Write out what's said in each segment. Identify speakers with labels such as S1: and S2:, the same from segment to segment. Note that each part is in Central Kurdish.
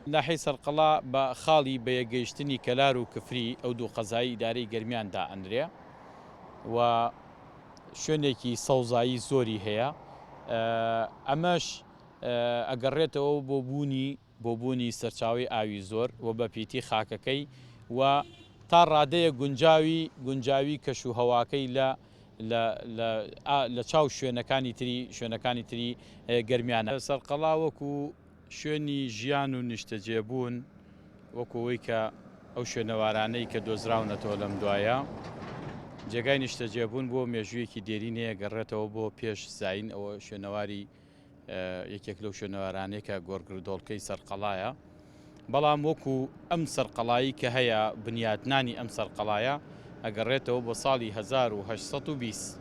S1: ناحیەی سەرقەڵا بە خاڵی بەیەکگەیشتنی کەلار و کفری ئەو دوو قەزای ئیدارەی گەرمیان دائەنرێ و شوێنێکی سەوزایی زۆری هەیە ئەمەش ئەگەڕێتەوە بۆ بوونی بۆ بوونی سەرچاوەی ئاوی زۆر و بە پیتی خاکەکەی و تا ڕادەیەک گونجاوی گونجاوی کەش و هەواکەی لە لە لە لە چاو شوێنەکانی تری شوێنەکانی تری گەرمیانە. سەرقەڵا وەکو شوێنی ژیان و نیشتەجێبوون وەکو ئەوەی کە ئەو شوێنەوارانەی کە دۆزراونەتەوە لەم دوایە جێگای نیشتەجێبوون بۆ مێژوویەکی دێرین هەیە گەڕێتەوە بۆ پێش زین ئەوە شوێنەواری یەکێک لەو شوێنەوارانەی کە گۆڕگردۆڵکەی سەرقەڵایە، بەڵام وەکو ئەم سەرقەڵایی کە هەیە بنیاتنانی ئەم سەرقەڵایە ئەگەڕێتەوە بۆ ساڵی 1820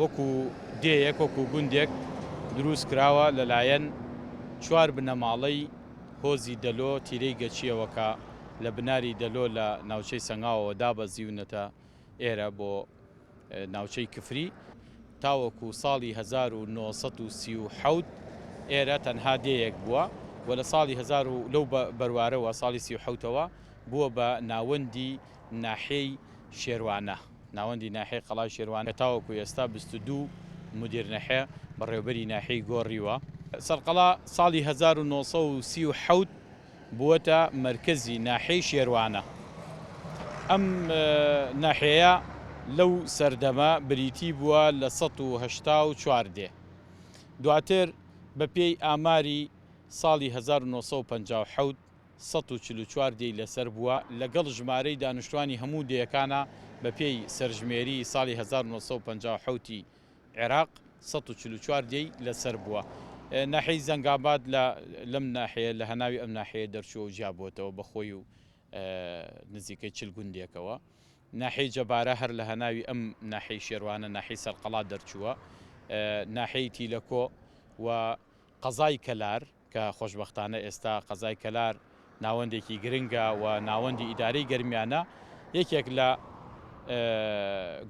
S1: وەکو دێیەک وەکو گوندێک دروست کراوە لەلایەن چوار بنەماڵەی هۆزی دەلۆ تیرەی گەچیەوە کە لە بناری دەلۆ لە ناوچەی سەنگاوەوە دابەزیونەتە ئێرە بۆ ناوچەی کفری تاوەکو ساڵی 1937 ئێرە تەنها دێیەک بووە و لە ساڵی هەزار و لەو بەروارەوە ساڵی 37ەوە بووە بە ناوەندی ناحیەی شێروانە ناوەندی ناحیەی قەڵای شێروانە کە تاوەکو ئێستا 22 مدیر ناحیە بەڕێوەبەری ناحیەی گۆڕیوە. سەرقەڵا ساڵی 1937 بووەتە مەرکەزی ناحیەی شێروانە. ئەم ناحیەیە لەو سەردەمە بریتی بووە لە 184 دێ. دواتر بە پێی ئاماری ساڵی 1957 144 دێی لەسەر بووە، لەگەڵ ژمارەی دانیشتوانی هەموو دێیەکانا بە پێی سەرژمێری ساڵی 1957 ی عێراق 144 دێی لەسەر بووە. ناحیەی زەنگاباد لە لەم ناحیەیە لە هەناوی ئەم ناحیەیە دەرچووە و جیابووەتەوە بە خۆی و نزیکەی 40 گوندێکەوە. ناحیەی جەبارە هەر لە هەناوی ئەم ناحیەی شێروانە ناحیەی سەرقەڵا دەرچووە. ناحیەی تیلەکۆ و قەزای کەلار کە خۆشبەختانە ئێستا قەزای کەلار ناوەندێکی گرنگە و ناوەندی ئیدارەی گەرمیانە، یەکێک لە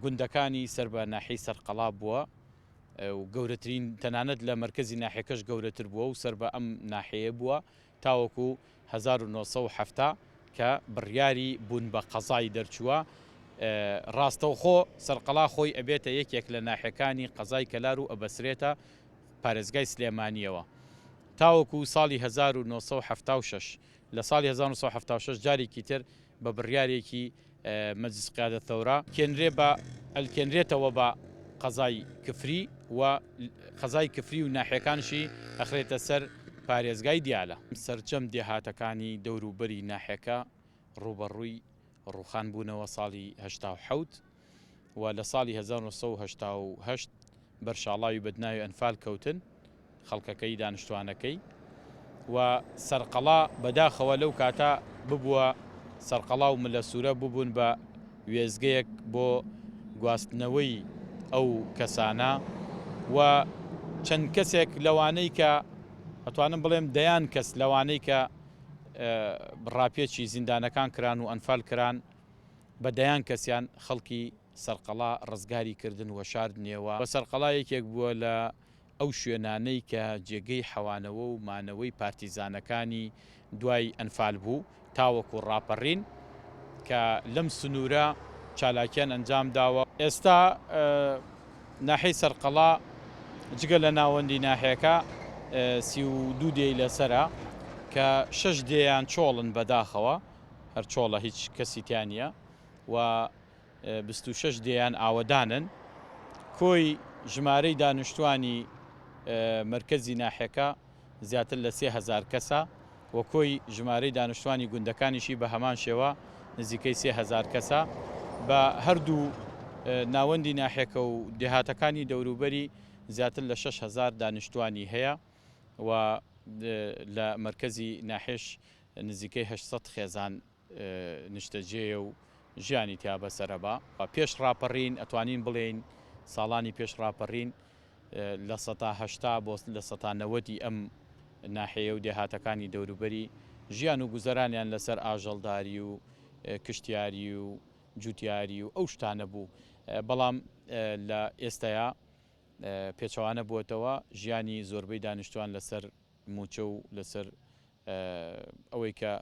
S1: گوندەکانی سەر بە ناحیەی سەرقەڵا بووە و گەورەترین تەنانەت لە مەرکەزی ناحیەکەش گەورەتر بووە و سەر بە ئەم ناحیەیە بووە تاوەکو 1970 کە بڕیاری بوون بە قەزای دەرچووە ڕاستەوخۆ سەرقەڵا خۆی ئەبێتە یەکێک لە ناحیەکانی قەزای کەلار و ئەبەسرێتە پارێزگای سلێمانییەوە تاوەکو ساڵی 1976. لە ساڵی 1976 جارێکی تر بە بڕیارێکی مجلس قیادە ثورە کێنرێ بە ئەلکێنرێتەوە بە قەزای کفری و قەزای کفری و ناحیەکانشی ئەخرێتە سەر پارێزگای دیالە. سەرجەم دێهاتەکانی دەوروبەری ناحیەکە ڕووبەڕووی ڕووخان بوونەوە ساڵی 87 و لە ساڵی 1988 بەر شاڵاوی بەدناوی ئەنفال کەوتن خەڵکەکەی دانیشتوانەکەی و سەرقەڵا بەداخەوە لەو کاتە ببووە سەرقەڵا و ملەسوورە ببوون بە وێستگەیەک بۆ گواستنەوەی ئەو کەسانە و چەند کەسێک لەوانەی کە ئەتوانم بڵێم دەیان کەس لەوانەی کە ڕاپێچی زیندانەکان کران و ئەنفال کران بە دەیان کەسیان خەڵکی سەرقەڵا ڕزگاری کردن و شاردنیەوە و سەرقەڵا یەکێک بووە لە ئەو شوێنانەی کە جێگەی حەوانەوە و مانەوەی پارتیزانەکانی دوای ئەنفال بوو تاوەکو ڕاپەڕین کە لەم سنوورە چالاکیان ئەنجام داوە. ئێستا ناحیەی سەرقەڵا جگە لە ناوەندی ناحیەکە 32 دێی لەسەرە کە شەش دێیان چۆڵن بەداخەوە هەر چۆڵە هیچ کەسی تیا نییە و 26 دێیان ئاوەدانن. کۆی ژمارەی دانیشتوانی مەرکەزی ناحیەکە زیاتر لە 3000 کەسە و کۆی ژمارەی دانیشتوانی گوندەکانیشی بە هەمان شێوە نزیکەی 3000 کەسە. بە هەردوو ناوەندی ناحیەکە و دێهاتەکانی دەوروبەری زیاتر لە 6000 دانیشتوانی هەیە و لە مەرکەزی ناحیەش نزیکەی 800 خێزان نیشتەجێیە و ژیانی تیا بەسەرەبا. پێش ڕاپەڕین ئەتوانین بڵێین ساڵانی پێش ڕاپەڕین 80% بۆ 90% ی ئەم ناحیەیە و دێهاتەکانی دەوروبەری ژیان و گوزەرانیان لەسەر ئاژەڵداری و کشتیاری و جوتیاری و ئەو شتانە بوو، بەڵام لە ئێستایا پێچەوانە بووەتەوە، ژیانی زۆربەی دانیشتوان لەسەر مووچە و لەسەر. ئەوەی کە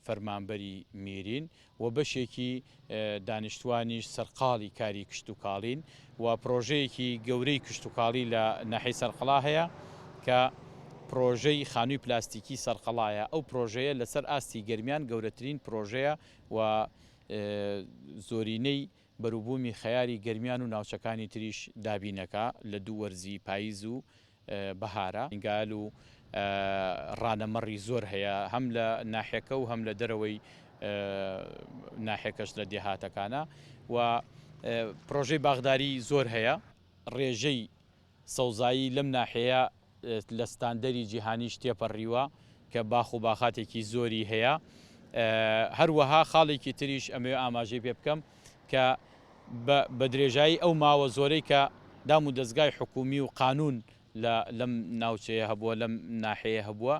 S1: فەرمانبەری میرین و بەشێکی دانیشتوانیش سەرقاڵی کاری کشتوکاڵین و پرۆژەیەکی گەورەی کشتوکاڵی لە ناحیەی سەرقەڵا هەیە کە پرۆژەی خانووی پلاستیکی سەرقەڵایە، ئەو پرۆژەیە لەسەر ئاستی گەرمیان گەورەترین پرۆژەیە و زۆرینەی بەروبوومی خەیاری گەرمیان و ناوچەکانی تریش دابینەکا لە دوو وەرزی پایز و بەهارە. گال و ڕانە مەڕی زۆر هەیە هەم لە ناحیەکە و هەم لە دەرەوەی ناحیەکەش لە دێهاتەکانە و پرۆژەی باخداری زۆر هەیە. ڕێژەی سەوزایی لەم ناحیەیە لە ستاندەری جیهانیش تێپەڕیوە کە باخ و باخاتێکی زۆری هەیە. هەروەها خاڵێکی تریش ئەمەوێ ئاماژەی پێ بکەم کە بە درێژایی ئەو ماوە زۆرەی کە دام و دەزگای حکوومی و قانوون لە لەم ناوچەیە هەبووە، لەم ناحیەیە هەبووە،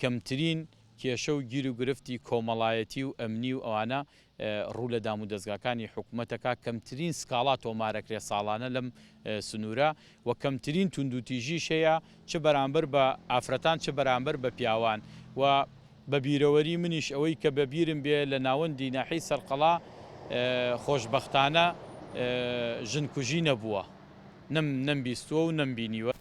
S1: کەمترین کێشە و گیر و گرفتی کۆمەڵایەتی و ئەمنی و ئەوانە ڕوو لە دامودەزگاکانی حکومەتەکە کەمترین سکاڵا تۆمارەکرێت ساڵانە لەم سنوورە و کەمترین توندوتیژیش هەیە چ بەرامبەر بە ئافرەتان چ بەرامبەر بە پیاوان و بە بیرەوەری منیش ئەوەی کە بە بیرم بێ لە ناوەندی ناحیەی سەرقەڵا خۆشبەختانە ژنکوژی نەبووە نەم نەمبیستووە و نەمبینیوە.